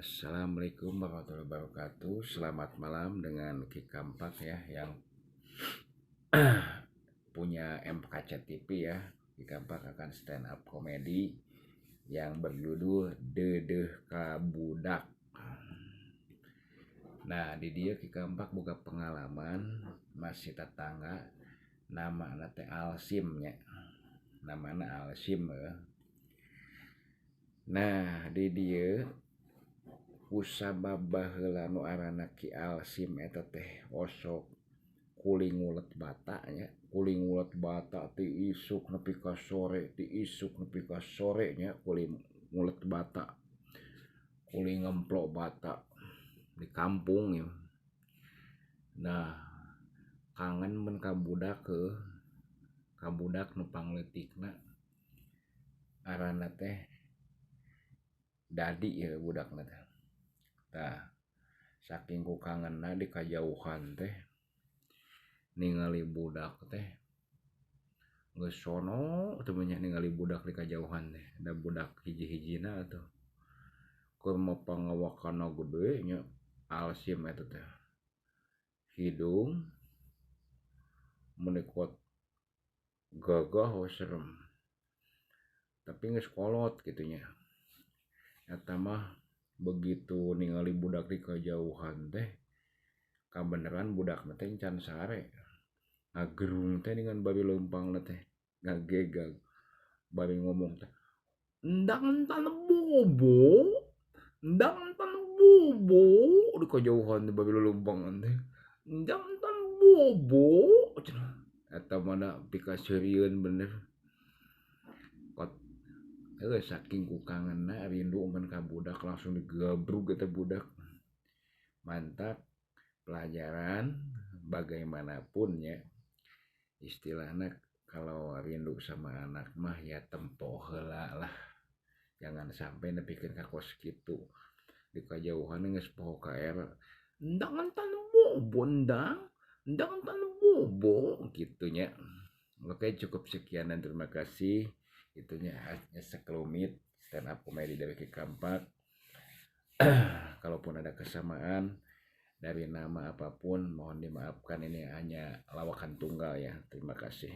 Assalamualaikum warahmatullahi wabarakatuh. Selamat malam dengan Ki Kampak ya, yang punya MKC TV ya. Ki Kampak akan stand up komedi yang berjudul Deudeuh Ka Budak. Nah, di dieu Ki Kampak boga pengalaman masih tetangga, namana teh Alsim nya. Namana Alsim ya. Nah, di dieu kusabab baheula nu aranna Ki Alsim eta teh osok kuli ngulet bata nya, kuli ngulet bata ti isuk nepi ka sore, ti isuk nepi ka sore nya, kuli ngulet bata, kuli ngemplok bata di kampung ya. Nah, kangen mun ka budak heuh, ka budak nu pangleutikna aranna teh Dadi ya budakna teh. Tah, saking ku kangenna di kajauhan teh ningali budak teh geus sono teh nya, ningali budak di kajauhan teh, da budak hiji-hijina atuh. Keur mah pangawakanna gede nya Alsim eta teh. Hidung meuni kuat gagah we serem. Tapi geus kolot kitu nya. Eta mah begitu ningali budak di kajauhan teh, kabeneran budakna teh can sare. Ngagerung teh dengan bari leumpangna teh, ngagegag bari ngomong teh, "Endang entan bobo, endang entan bobo," di kajauhan teh bari leumpang teh. "Endang entan bobo," cenah. Eta mah da pikaseurieun bener. Kot heuh saking ku kangenna rindu mun ka budak langsung digabrug eta budak. Mantap pelajaran bagaimanapun ya, istilahna kalau rindu sama anak mah ya tempo heula lah. Jangan sampai nepikeun ka kos kitu. Di kajauhan geus poho ka era, "Endang entan bobo endang, endang entan bobo," kitu nya. Oke, cukup sekian dan terima kasih. Itunya hanya sekelumit stand up komedi dari Ki Kampak. Kalaupun ada kesamaan dari nama apapun mohon dimaafkan, ini hanya lawakan tunggal ya. Terima kasih.